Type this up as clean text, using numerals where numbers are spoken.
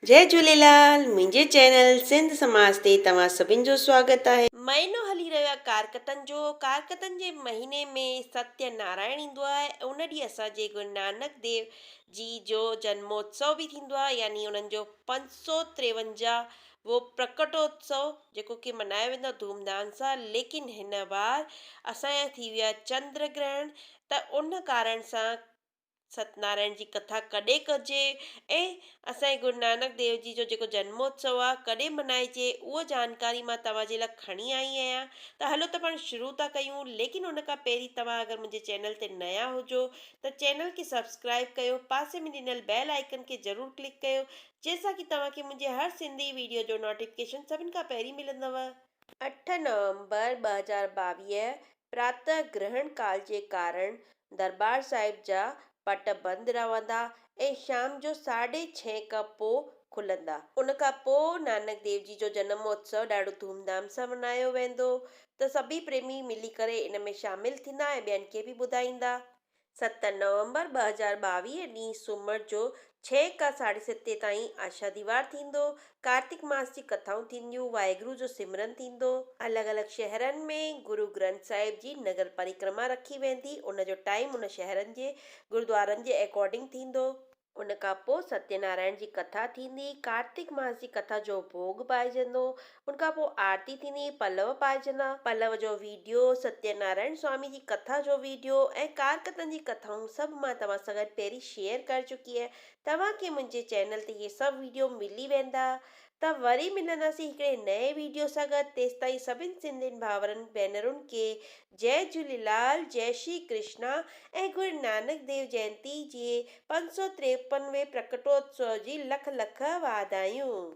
جئي جهوليلال منهنجي چينل سنڌ سماج تي توهان سڀن جو سواگت آهي. مهينو هلي رهيو آهي ڪارڪتن جو ڪارڪتن جي مهيني ۾ ستيه نارائڻ ايندو آهي ان ڏينهن اسان جي گرو نانڪ ديو جي جو جنموتسو به ٿيندو آهي يعني انهن جو 553 وو پرڪٽوتسو جيڪو ڪي منايو ويندو آهي ڌوم ڌام سان ليڪن هن بار اسان جا ٿي ويا چندر گرهڻ ته ان ڪارڻ سان ست نارائڻ جي ڪٿا ڪڏهن ڪجي ۽ اسان جي گرو نانڪ ديو جي جو جيڪو جنموتسو آ ڪڏهن منائجي اهو جانڪاري مان توهان جي لاء کڻي آئي آهيان ته هلو ته پاڻ شروع ٿا ڪيون ليڪن ان کان پهرين توهان اگر منهنجي چينل تي نيا هجو ته چينل کي سبسڪرائب ڪيو پاسي ۾ ڏنل بيل آئيڪن کي ضرور ڪلڪ ڪيو جنهن سان ڪي توهان کي منهنجي هر سنڌي ويڊيو جو نوٽيفڪيشن سڀن کان پهرين ملندو. 8 نومبر 2022 پراتهه گرهڻ ڪال جي ڪارڻ درٻار صاحب جا پٽ بند رهندا ۽ شام جو ساڍي ڇهين کان پوء کلندا. ان کان پوء نانڪ ديو جي جو جنم مهوتسو ڏاڍو ڌوم ڌام سان ملهايو ويندو ته سڀئي پريمي ملي ڪري ان ۾ شامل ٿيندا ۽ ٻين کي به ٻڌائيندا. 7 نومبر 2022 ڏينهن سومر جو ڇهين کان ساڍي ستين تائين آشا ديوار ٿيندو، ڪارتڪ ماس جي ڪٿائون ٿينديون، واهگرو جو سمرن ٿيندو. الڳ الڳ شهرن ۾ گرو گرنٿ صاحب جي نگر پرڪرما رکي ويندي، ان جو ٽائيم ان شهرن جي گردوارن جي اڪارڊنگ ٿيندو. ان کان پوء ستيه نارائڻ جي ڪٿا ٿيندي، ڪارتڪ ماس جي ڪٿا جو ڀوڳ پائجندو، ان کان پوء آرتي ٿيندي، پلو پائجندا. پلو جو ويڊيو، ستيه نارائڻ سوامي جي ڪٿا جو ويڊيو ۽ ڪارڪتن جي ڪٿائون سڀ مان توهان سان گڏ پهرين شيئر ڪري چڪي آهيان. توهان کي منهنجي چينل تي اهي سڀ ويڊيو ملي ويندا. ته وري ملنداسين هڪڙي نئين ويڊيو سان گڏ تيستائين سڀن سنڌين ڀائرن ڀينرن کي جئي جهوليلال جئي شري ڪرشنا ۽ گرو نانڪ ديو جينتي جي 553 وين پرڪٽوتسو جي لک لک واڌايون.